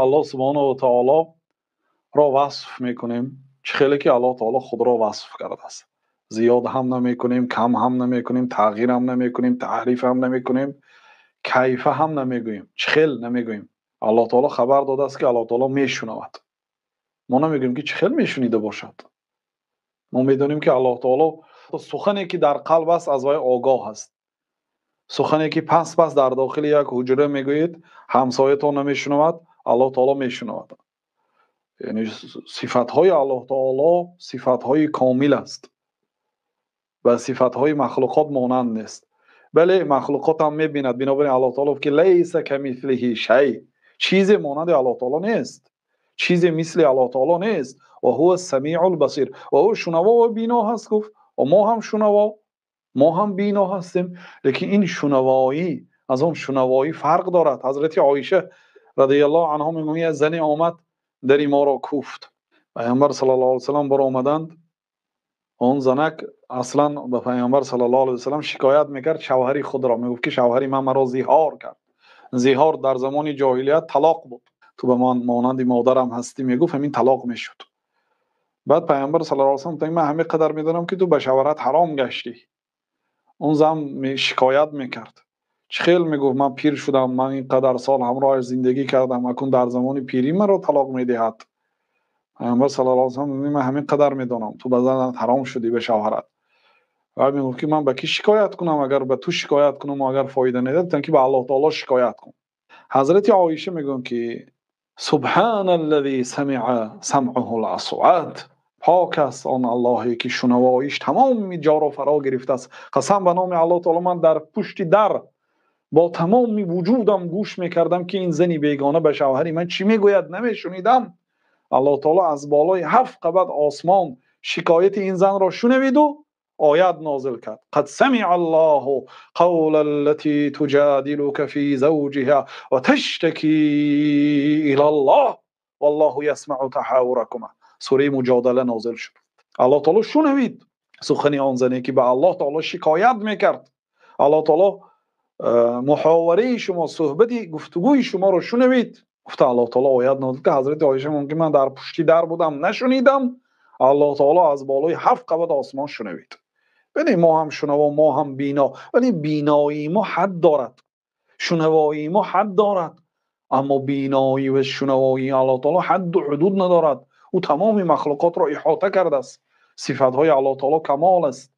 Аллоҳ субҳонаҳу ва таъоло ро васф мекунем, чӣ хеле ки Аллоҳ таъоло худро васф кардааст. Зиёд ҳам намекунем, кам ҳам намекунем, тағйир ҳам намекунем, таҳриф ҳам намекунем, кайфа ҳам намегӯем, чӣ хел намегӯем. Аллоҳ таъоло хабар додааст, ки Аллоҳ таъоло мешунавад. Мо намегӯем, ки чӣ хел мешунида бошад. Мо медонем, ки Аллоҳ таъоло сухане ки дар қалб аст, аз вай огоҳ аст. Сухане ки пас дар дохили як ҳуҷра мегӯед, ҳамсояатон намешунавад, Аллоҳ таъоло мешунавад. Яъне сифатҳои Аллоҳ таъоло сифатҳои комил аст ва сифатҳои махлуқот монанд нест. Бале, махлуқот ҳам мебинад. Бинобар ин Аллоҳ таъоло гуфт, ки лайса камислиҳи шай, чизе монанди Аллоҳ таъоло нест, чизе мисли Аллоҳ таъоло нест. Ва ҳува самиъул басир, ва ӯ шунаво ва бино ҳаст. Гуфт ва мо ҳам шунаво, мо ҳам бино ҳастем, лекин ин шунавоӣ аз он шунавоӣ фарқ дорад. Ҳазрати Оиша радиаллоҳу анҳо мегӯяд, як зане омад дари моро куфт. Паёмбар саллаллоҳу алайҳи васаллам баромаданд. Он занак аслан ба Паёмбар саллаллоҳу алайҳи васаллам шикоят мекард шавҳари худро, мегуфт ки шавҳари ман маро зиҳор кард. Зиҳор дар замони ҷоҳилият талоқ буд. Ту ба ман монанди модарам ҳастӣ, мегуфт, ҳамин талоқ мешуд. Баъд Паёмбар саллаллоҳу алайҳи васаллам гуфт, ман ҳамин қадар медонам, ки ту ба шавҳарат ҳаром гаштӣ. Он зан шикоят мекард. Чӣ хел мегуфт, ман пир шудам, ман инқадар сол ҳамроҳаш зиндагӣ кардам, акнун дар замони пирӣ маро талоқ медиҳад. Паёмбар саллаллоҳу алайҳи васаллам мегуфт, ман ҳамин қадар медонам, ту ба занат ҳаром шудӣ, ба шавҳарат. Ва мегуфт, ки ман ба кӣ шикоят кунам? Агар ба ту шикоят кунам ва агар фоида надиҳад, то инки ба Аллоҳ таъоло шикоят кун. Ҳазрати Оиша мегӯянд, ки субҳаналлазӣ самиъа самъаҳул асвот, пок аст он Аллоҳе ки шунавоияш тамоми ҷоро фаро гирифтааст. Қасам ба номи Аллоҳ таъоло, ман дар пушти дар бо тамоми вуҷудам гӯш мекардам, ки ин зани бегона ба шавҳари ман чӣ мегӯяд, намешунидам. Аллоҳ таъоло аз болои ҳафт қабат осмон шикояти ин занро шунид ва оят нозил кард. Қад самиъаллоҳу қавлаллатӣ туҷодилука фӣ завҷиҳо ва таштакӣ илаллоҳ валлоҳу ясмаъу таҳовуракумо. Сураи Муҷодала нозил шуд. Аллоҳ таъоло шунид сухани он зане ки ба Аллоҳ таъоло шикоят мекард. Аллоҳ таъоло муҳовараи шумо, суҳбати гуфтугӯи шуморо шунид. Гуфт Аллоҳ таъоло оят нозил кард. Ҳазрати Оиша мумкин ман дар пушти дар будам, нашунидам. Аллоҳ таъоло аз болои ҳафт қабат осмон шунид. Бибин, мо ҳам шунаво, мо ҳам бино, вале биноии мо ҳад дорад, шунавоии мо ҳад дорад, аммо биноӣ ва шунавоии Аллоҳ таъоло ҳад ва ҳудуд надорад. Ӯ тамоми махлуқотро иҳота кардааст. Сифатҳои Аллоҳ таъоло камол аст.